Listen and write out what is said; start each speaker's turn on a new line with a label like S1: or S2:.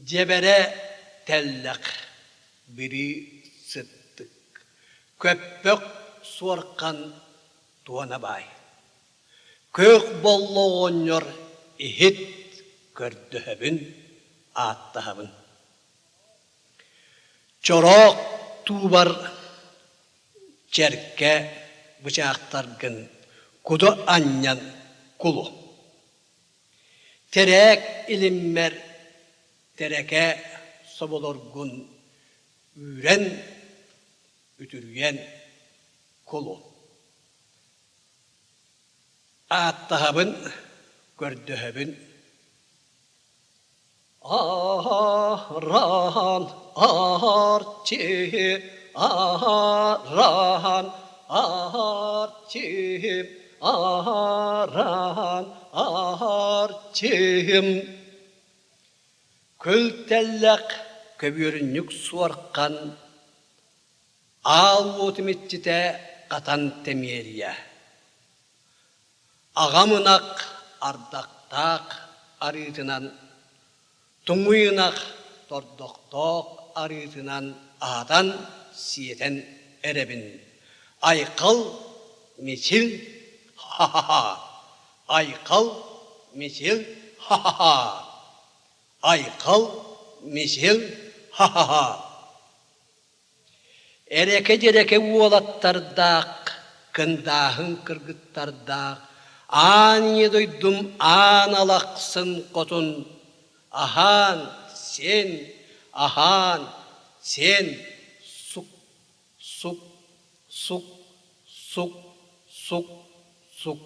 S1: Дьэбэрэ тэллэх, бирии сыттык, көппөх суорҕан туона баай. Күөх болло оҕонньор иһит көрдөһөбүн, ааттаһабын. Чороох туубар чэркэ бычаахтаргын куду анньан кулу. Тэрээк илиммэр тэрэкэ соболоргун үүрэн, үтүрүйэн кулу. Ааттаһабын, көрдөһөбүн. Аараан аарчы, аараан аарчы, аараан аарчым. Күл тэллэх көбүөрүнньүк суорхан Аал уотум иччитэ хатан тэмиэрийэ. Аҕам ынах ардахтаах арыытынан, туҥуй ынах тордохтоох арыытынан аһатан сиэтэн эрэбин. Айхал, мичил, ха-ха-ха! Айхал, мичил, ха-ха-ха! Айхал, мичил, ха-ха-ха! Эрэкэ-дьэрэкэ уолаттардаах, кындааһын кыргыттардаах, аан ийэ дойдум аан алахсын хотун, аһаан, сиэн, аһаан, сиэн, сук, сук, сук, сук, сук, сук.